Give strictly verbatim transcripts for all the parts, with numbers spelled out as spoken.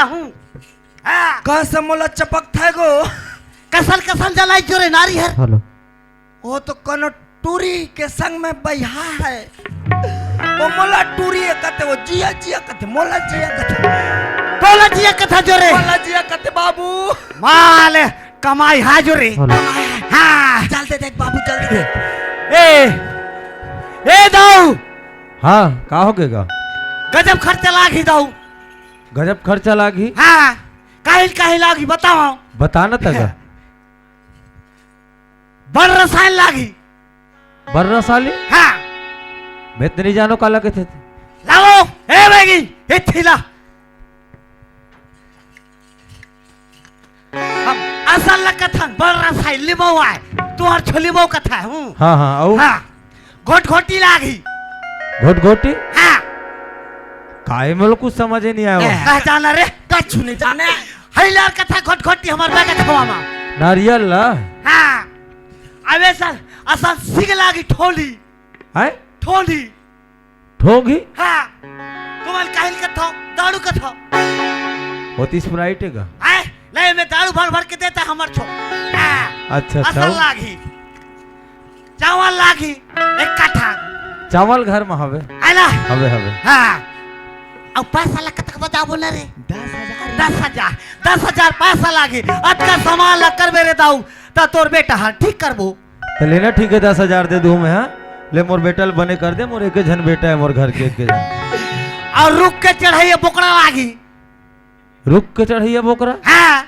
हूँ। हाँ। कहाँ से मोला चपकथे गो? कसन कसन जनाई जोरे नारी हर। हेलो। वो तो कोनो टूरी के संग में बइहा है। वो मोला टूरी कथे, वो जिया जिया कथे, मोला जिया कथे। मोला जिया कथे जोरे। मोला जिया कथे बाबू। माल कमाई हा जोरे। हेलो। हाँ। जल्दी देख बाबू, जल्दी देख। ए, ए दाऊ। हाँ, का हो गया? गजब खर्चा लागी दाऊ। गजब खर्चा लागी? हाँ, काहिल काहिल लागी बताओ। बता ना तगा। बड़ रसायन लागी। बड़ रसायन? हाँ। मैं तो नहीं जानो काला कथे। लाओ, ए बैगी, ए थैला। हम असल ला कथन, बड़ रसायन लिमो आय। तुहर छोली मो कथा हूँ। हाँ, हाँ, अउ? हाँ। घोट घोटी लागी। घोट घोटी? हाँ। काय मोला कुछ समझ ही नहीं आया। कह जाना रे, कछु नहीं जाने। हई लार कथा घोट घोटी हमर बैग छवा मा। नारियल ला? हाँ। अबे सर, असल सिग लागी ठोली। हैं? ठोली। ठोंगी? हाँ। तुमन काहिल कथो, दारू कथो। होती Sprite है का? हैं? ले, मैं दारू भर भर के देता हमर छो। हाँ। अच्छा, अच्छा, असल वो? लागी। चावल लागी, एक कट्ठा। चावल घर में हवे? आला। हवे, हवे। हाँ। अब पैसा ला कतक बताबो ना रे? दस हजार। दस हजार, दस हजार पैसा लागी। अतका सामान ला करबे रे दाऊ, त तोर बेटा हर ठीक करबो। त लेना ठीक है, दस हजार दे दूँ मैं, हाँ? ले मोर बेटा ल बने कर दे, मोर एक झन बेटा है, मोर घर के एक झन। अउ रुख के चढ़इया बोकरा लागी। रुख के चढ़इया बोकरा? हाँ।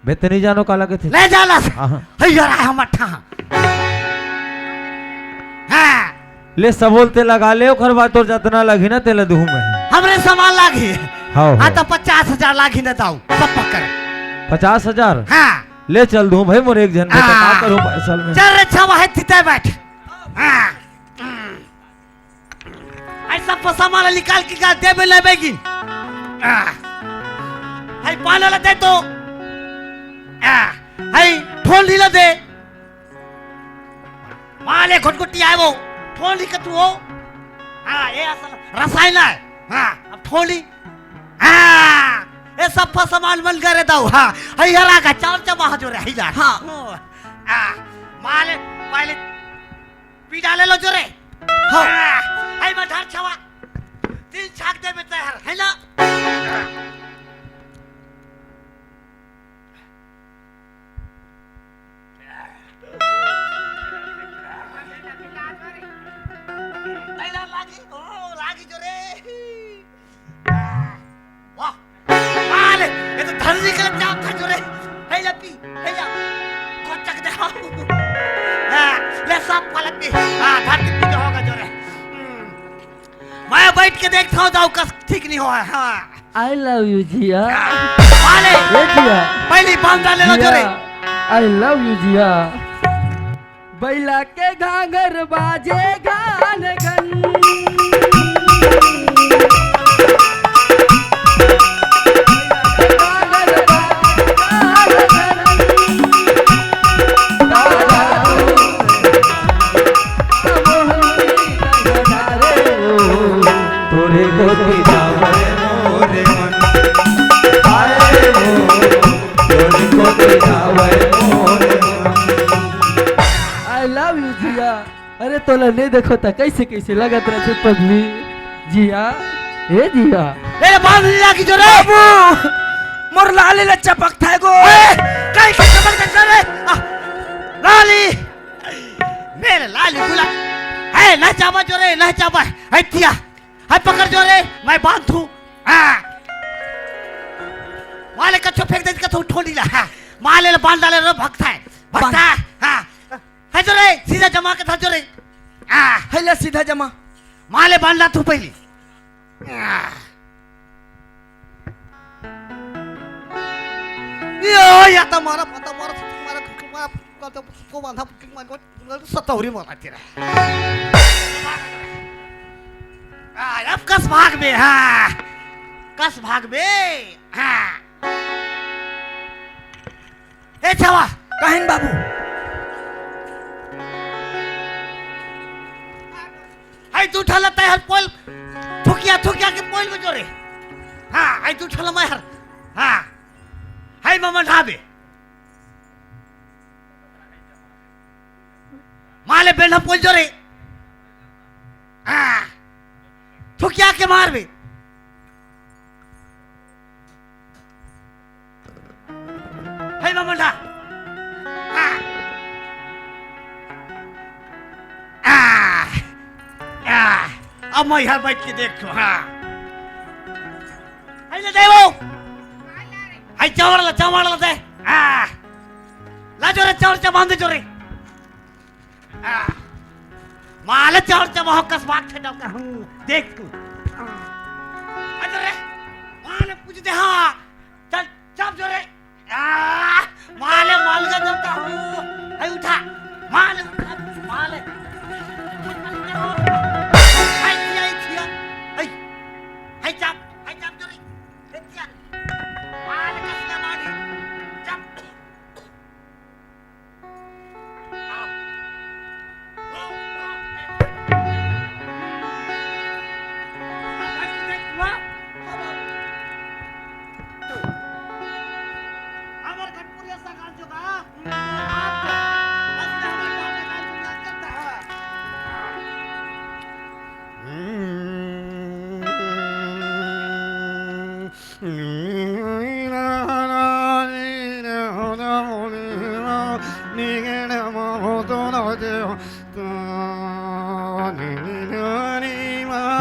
मैं तो नहीं जानो काला कथे। ले जाला। हाँ। हई यार, हमर ठा। हाँ। ले सबोल ते लगा ले, ओकर बाद तोर जतना लागी ना, तेला दूँ मैं। हमरे सामान लागी। हाँ, हाँ, हाँ। तो पचास हजार लागी ना दाऊ, सब पकड़। पचास हजार? हाँ। ले चल दूँ भाई, मोर एक झन बेटा, हाँ। का करूँ पैसा में? चल रे, छवा है, तिते बैठ। हाँ। हम्म। ऐसा पसामा ला निकाल के गा देबे ले बेगिन। आ। हई पाना ला दे तो। आ। हई ठोंडी ला दे। माले घुटघुटी आए वो। ठोंडी का तू हो। हाँ, ये असल रसायन है। हाँ, अब ठोंडी। हाँ, ये सब सामान मन करे दाऊ। हाँ, हई हरा का चार चमा जो रे, हई जा। हाँ। ओ, आ, माले, माले, पी डाले लो जो रे। हाँ। आ, हई मैं ढार छवा। तीन छाक दे में तैयार, है ना? तैयार लागी, ओ, लागी जो रे। वाह! वाह ले, ये तो धरती के लिए क्या था जो रे? हे ले पी, हे जा। कोचक दे। हाँ, ले सब वाला पी। हाँ, धरती पी के होगा जो रे। हम्म। मैं बैठ के देखता हूँ, दाऊ कस ठीक नहीं हुआ है। हाँ। I love you जिया। वाह ले। ये जिया। पहली बांधा ले लो जो रे। जिया, I love you जिया। बैला के घाघर बाजे घान घन। तोरे गोदी जावे मोरे मन। आए हो, तोरे गोदी जावे मोरे मन। I love you जिया। अरे तोला नहीं देखो त कैसे कैसे लगत रहथे पगली। जिया, ए जिया। ए बांध लिया की जो रे। बाबू, मोर लाली ले चपक था गो। ए, कहीं के चपक दे रे। आ, लाली। मेरे लाली गुला। है ना चाबा जो रे, ना चाबा। है तिया। है पकड़ जो रे, मैं बांध थू। हाँ। माले कछो फेंक दे, कछो ठोंडी ला। हाँ। माले ले बांध डाले रे, भगता है। भगता। हाँ। है जो रे, सीधा जमा के था जो रे। हाँ। है ले सीधा जमा। माले बांध ला तू पहली। हाँ। यो, या तो मारा, पता मारा, मारा, मारा, को बांधा, मारा, सतौरी मारा तेरा। आ, अब कस भाग में, हाँ। कस भाग में, हाँ। ए छवा। काहिन बाबू? हाय तू ठाला तय हर पोल, थुकिया, थुकिया के पोल में जो रे। हाँ, आई तू ठला मैं हर। हाँ। हाय मामा ढाबे। माले बेंधा पोल जो रे। हाँ। तू क्या के मार बे? हे मामंडा। हाँ। आ, आ, अब मैं यहाँ बैठ के देखथों, हाँ। हे ले दे वो। हे चावल ला, चावल ला दे। आ, ला जो रे, चावल चा बांध दे जो रे। आ, माले चावल चा बहुत कस बात है डॉक्टर हूँ, देख तू। आ, अरे, माले पूछ दे हाँ। चल, चाप जो रे। आ, माले माल का जब का हूँ। हे उठा। माले उठा, माले। हे थिया, हे थिया। हे, हे चाप, हे चाप जो रे। हे थिया। माले कसला मारी। चाप।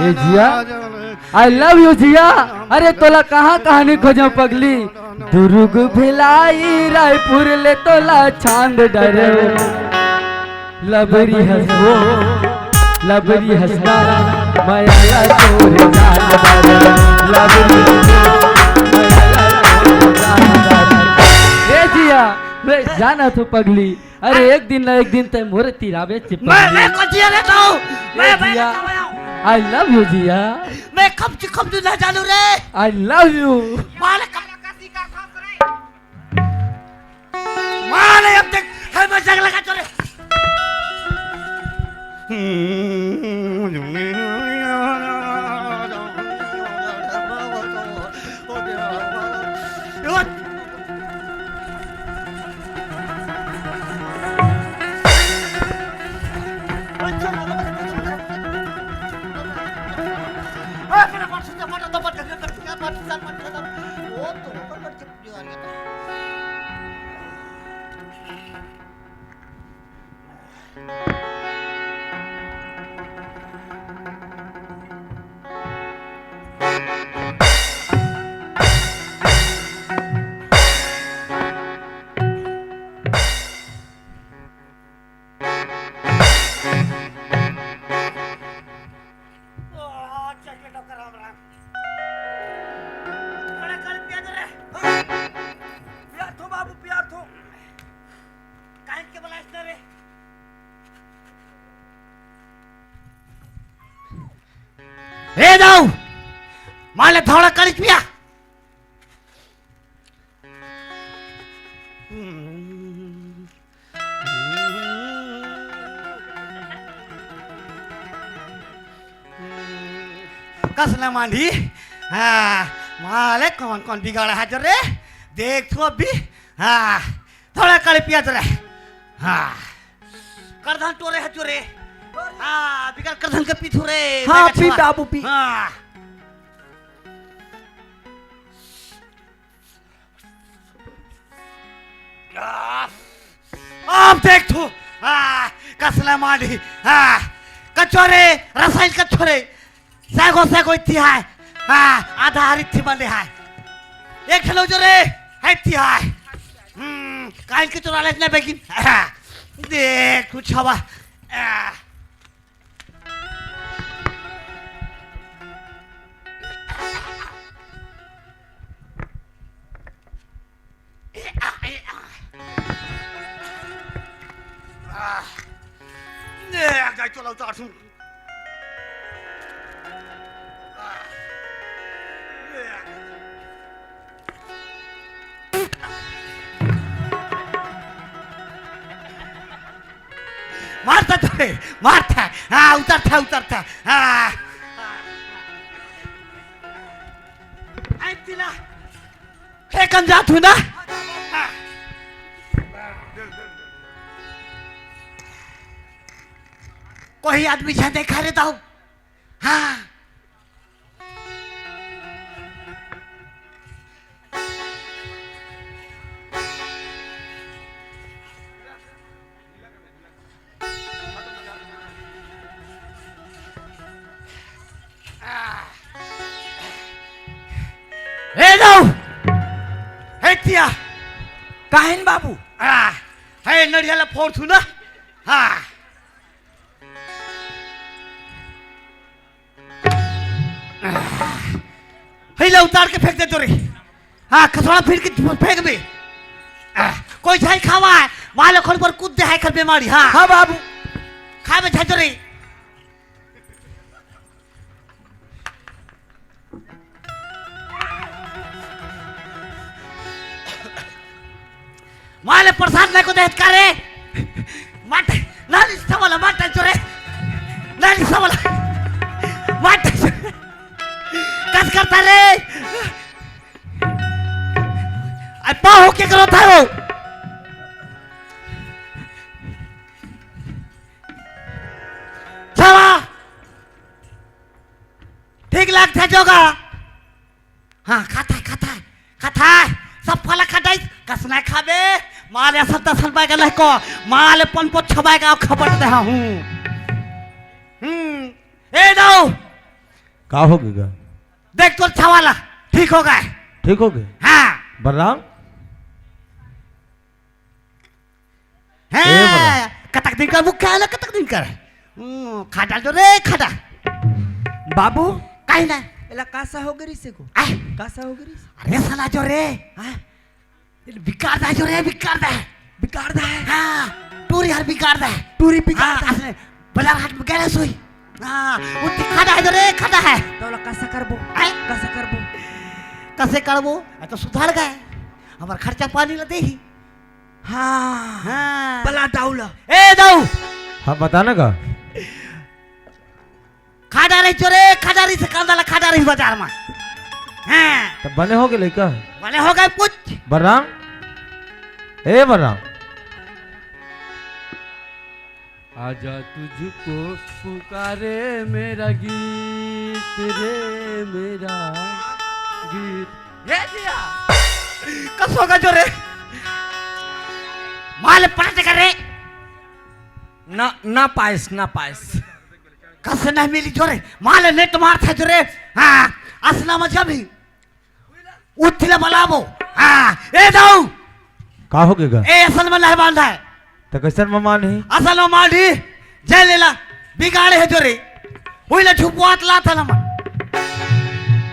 ए जिया, I love you जिया। अरे तोला कहाँ कहाँ नहीं खोजों पगली, दुर्ग भिलाई रायपुर ले तोला चांद डरे। लबरी हंसबो, लबरी हंसना, मया ला तोरे जान बारे। लबरी हंसबो, मया ला तोरे जान बारे। ए जिया, मैं जाना तो पगली, अरे एक दिन ना एक दिन तय मोरे तीर आबे चिपक मैं, मैं कचिया लेता हूँ। मैं, ए मैं जिया, लेता हूँ। I love you जिया। मैं कब से कब से ना जानू रे। I love you। माले कब माले अब तक है मैं जंगल का चोरे। ओ, चॉकलेट का राम राम। बड़ा कल पिया दे रे। पिया थो बाबू, पिया थो। काहे के बलाइस ना रे? ए दाऊ, माले थोड़ा कड़ी पिया। कसला मांडी। हाँ, माले कौन कौन बिगाड़ा है जो रे? देख तो अभी। हाँ, थोड़ा कड़ी पिया जो रे। हाँ। करधन टोरे है जो रे। हाँ, बिगाड़ करधन के पीछू रे। हाँ, पी बाबू, पी। हाँ। आ, अब देख तू, आ, कसला मांडी, आ, कचोरे, रसायन कचोरे, सैगो, सैगो इत्ती है, आ, आधा हर इत्ती बने है। एक ठलो जो रे, है इत्ती है। हम्म, काहे के चोरा लेस ना बेगिन? आ, देख, कुछ हवा। आ, मारता तो रे, मारता। हाँ, उतरता, उतरता। हाँ। हे, कम जात हूँ ना। कोई आदमी झा देखा रे दाऊ। हाँ। ए दाऊ। हे तिया। काहिन बाबू? आ, हे नड़िया ला फोड़ थू ना। हाँ। हे ला उतार के फेंक दे तो रे। हाँ, खसोड़ा फिर के फेंक दे। आ, कोई झाई खावा है, वाले खोल पर कूद दे है खर बीमारी। हाँ। हाँ बाबू। खा बे झाई तो रे। माले प्रसाद नहीं को देत का रे? मत, ना निस्ता वाला मत चोरे। ना निस्ता वाला। मत। कस करता रे? आई पाहो के करो थारो। चला। ठीक लागथे जोगा। हाँ, खाता है, खाता है, खाता है। सब फला खा जाई, कस नहीं खाबे। माले सब दसन बैगा लहको, माले पन पो छबाएगा खपट दे हूँ। हम्म, ए दाऊ। का हो गया? देख तोर छवाला, ठीक हो गए। ठीक हो गए? हाँ। बलराम? हैं, ए बाबा। कतक दिन कर मुख खाला, कतक दिन कर। हम्म, खा डाल दो रे, खा डाल। बाबू, काहे ना? एला कासा हो गरी से को? आय। कासा हो गरी से? अरे साला जो रे। हाँ? ये बिगाड़ दा जो रे, बिगाड़ दा। बिगाड़ दा है? हाँ, टूरी हर बिगाड़ दा। टूरी बिगाड़ हाँ, दा। असले बलराम हाट में गए सोई। हाँ, वो दिखा दा है जो रे, खा दा है। तो ला कासा करबो? आय? कासा करबो? कसे करबो? आ तो सुधार गए। हमार खर्चा पानी ला दे ही। हाँ। हाँ। बला दाऊ ला। ए दाऊ। हाँ, बता ना का? खा डारे चोरे, खा डारी से कांदा ला खा डारी बाजार में। हाँ। तो बने हो गए लइका? बने हो गए पूछ। बलराम, ए बलराम। आजा तुझको पुकारे मेरा गीत रे मेरा गीत। ये दिया। कस होगा जो रे? माल पलट कर रे। ना, ना पाइस, ना पाइस। कस नहीं मिली जो रे? माल नेट मार था जो रे। हाँ, असला में जब ही उठिला बलाबो। हाँ, ए दाऊ। का हो गेगा? ए असल में नहीं बांधा है। त कैसन में मान ही? असल में मान ही, जय लेला, बिगाड़े है जो रे। हुई ला छुपवात ला था लमा।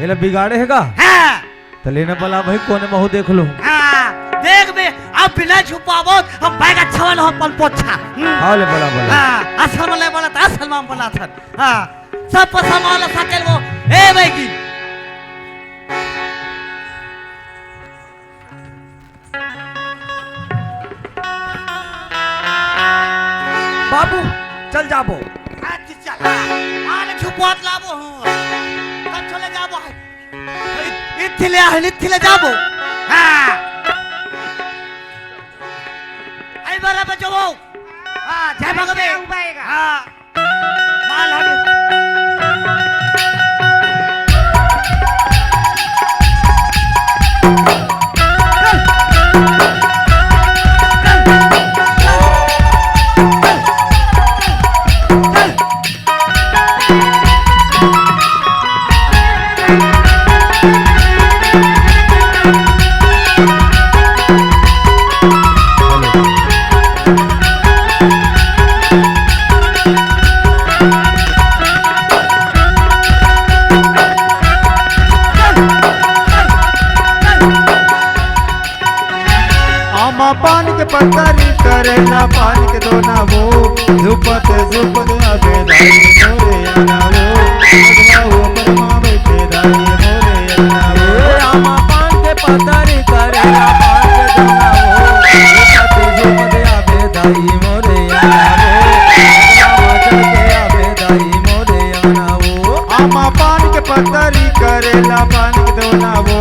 एला बिगाड़े है का? हाँ। त लेना बला भाई कोने महू देख लो। हाँ, देख बे, अब बिना छुपावो, हम बैग अच्छा वाला हो पन पोछा। हम्म। हाँ, ले बला, बला। हाँ, असल में ले बला था, असल में बला था। हाँ, सब पसा माला साकेल वो, ए बैगी। बाबू, चल जाबो। आज चल, माल छुपवात लाबो हूँ। कब चले जाबो है? इ-, इत्थे ले आ, इत्थे ले जाबो। हाँ। आई बराबर जो वो। हाँ, जय भगवे। उबाएगा। हाँ। आमा पान के पतरी करेला पान के दोना वो, झुपत झुपत अबे दाई मोरे आना वो, अगवा ऊपर माँ बैठे दाई मोरे आना वो। आमा पान के पतरी करेला पान के दोना वो, झुपत झुपत अबे दाई मोरे आना वो, अगवा चढ़ के अबे दाई मोरे आना वो। आमा पान के पतरी करेला पान के दोना वो,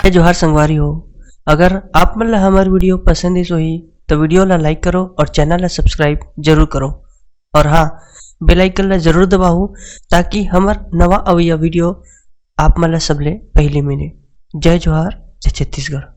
जोहार संगवारी हो, अगर आप मन ला हमर video पसंद आइस होही, तो video ला like करो और channel ला subscribe जरूर करो। और हाँ, bell icon ला जरूर दबाओ, ताकि हमर नवा अवइया video आप मन ला सबले पहले मिले। जय जोहार, जय छत्तीसगढ़।